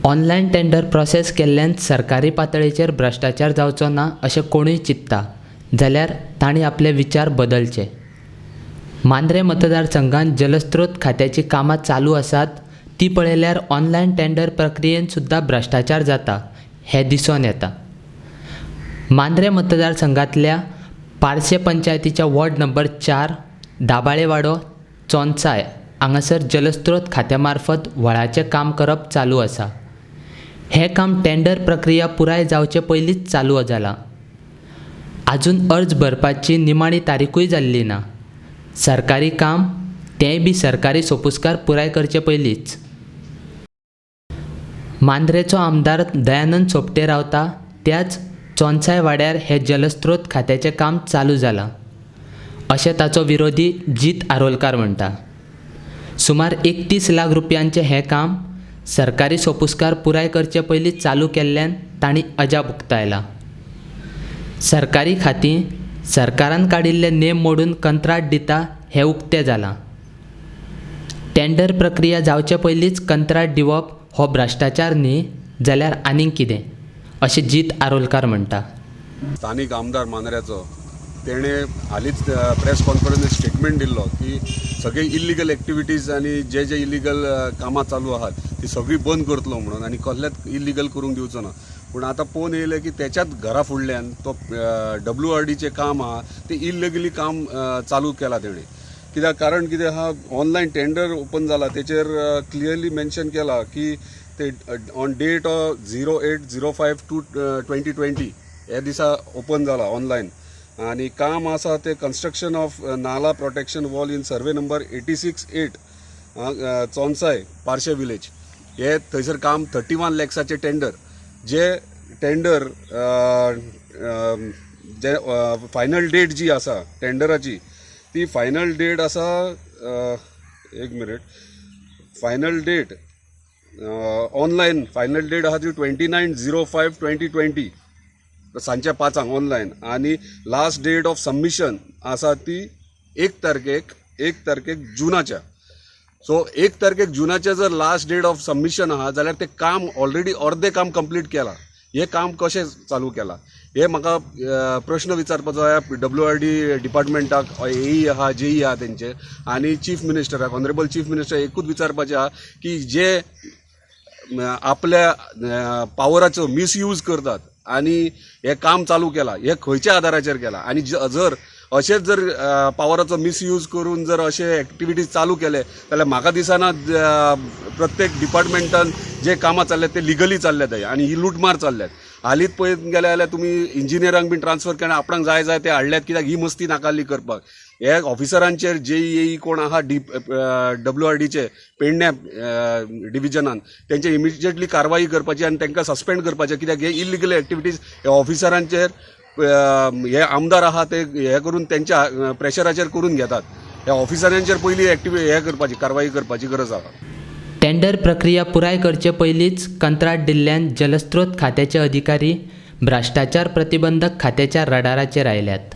Online tender process केल्ल्यान सरकारी पातळेचेर भ्रश्टाचार जावचो ना अशें कोणूय चिंत्ता जाल्यार तांणी आपले विचार बदलचे. मांद्रें मतदारसंघांत जलस्रोत खात्याचीं कामां चालू आसात ती पळयल्यार ऑनलायन टेंडर प्रक्रियेंत सुद्दां भ्रश्टाचार जाता हें दिसून येता. मांद्रें मतदारसंघांतल्या पार्से पंचायतीच्या वॉर्ड नंबर 4 दाबाळेवाडो चोनसाय हांगासर जलस्रोत खात्या मार्फत व्हळाचें काम करप चालू आसा. हें काम टेंडर प्रक्रिया पुराय जावचे पयलींच चालू जालां. आजून अर्ज भरपाची निमाणी तारीखूय जाल्ली ना. सरकारी काम तेंय बी सरकारी सोपुस्कार पुराय करचे पयलींच. मांद्रेचो आमदार दयानंद सोपटे रावता त्याच चोनसाय वाड्यार हें जलस्रोत खात्याचें काम चालू जालां अशें ताचो विरोधी जीत आरोलकार म्हणटा. सुमार 31 लाख रुपयांचें हें काम सरकारी सोपुस्कार पुराय करचे पयलीं चालू केल्ल्यान तांणी अजाप उक्तायलां. सरकारी खातीं सरकारान काडिल्ले नेम मोडून कंत्राट दिता हें उक्तें जालां. टेंडर प्रक्रिया जावचे पयलींच कंत्राट दिवप हो भ्रश्टाचार न्ही जाल्यार आनीक कितें अशें जीत आरोलकार म्हणटा. स्थानीक आमदार मांद्र्याचो तेणें हालींच प्रेस कॉन्फरन्स स्टेटमेंट दिल्लो की सगळे इल्लिगल एक्टिविटीज आनी जे जे इल्लिगल कामां चालू आहात ती सगळी बंद करतलो म्हणून आनी कसलेच इल्लिगल करूंक दिवचो ना. पूण आतां पळोवन येयलें की तेच्याच घरा फुडल्यान तो WRDचें काम आहा तें इल्लिगली काम चालू केलां तेणें. कित्याक कारण कितें आहा, ऑनलायन टेंडर ओपन जाला तेचेर क्लियरली मेन्शन केलां की ते ऑन डेट 08/05/2020 ह्या दिसा ओपन जाला ऑनलायन आनी काम आसा तें construction of nala protection wall in survey number 86-8 Chonsai Parcem village. हे थंयसर काम 31 लॅक्साचें टेंडर, जे टेंडर जे फायनल डेट जी आसा टेंडराची ती फायनल डेट आसा, एक minute, final date online final date आसा ती 29/05/2020 सांजच्या 5 ऑनलायन आनी लास्ट डेट ऑफ सबमिशन आसा ती 1 तारखेक जुनाच्या. सो 1 तारखेक जुनाच्या जर लास्ट डेट ऑफ सबमिशन आहा जाल्यार तें काम ऑलरेडी अर्दें काम कंप्लीट केलां. हें काम कशें चालू केलां हें म्हाका प्रश्न विचारपाचो आहा WRD डिपार्टमेंटाक, AE आहा, JE आहा तेंचे आनी चीफ मिनिस्टराक, ऑनरेबल चीफ मिनिस्टर एकूच विचारपाचें आहा की जे आपल्या पावराचो मिसयूज करतात आनी हें काम चालू केलां हें खंयच्या आदाराचेर केलां आनी जर अशेंच जर पावराचो मिसयूज करून जर अशे एक्टिविटीज चालू केले जाल्यार म्हाका दिसना प्रत्येक डिपार्टमेंटान जे कामां चल्ल्यात ते लिगली चल्ल्यात आनी ही लुटमार चल्ल्यात. हालींच पळयत गेले जाल्यार तुमी इंजिनियरांक बीन ट्रान्सफर केला, आपणाक जाय जाय ते हाडल्यात कित्याक ही मस्ती नाकाली करपाक. हे ऑफिसरांचेर JE कोण आहा डी WRDचे पेडण्या डिविजनान तेंचे इमिजिएटली कारवाई करपाची आनी तांकां सस्पेंड करपाचें कित्याक हे इलिगल एक्टिविटीज हे ऑफिसरांचेर हे आमदार आहा ते हे करून तेंच्या प्रेशराचेर करून घेतात. ह्या ऑफिसरांचेर पयलीं हे करपाची कारवाई करपाची गरज आहा. टेंडर प्रक्रिया पुराय करचे पयलींच कंत्राट दिल्ल्यान जलस्रोत खात्याचे अधिकारी भ्रश्टाचार प्रतिबंधक खात्याच्या रडाराचेर आयल्यात.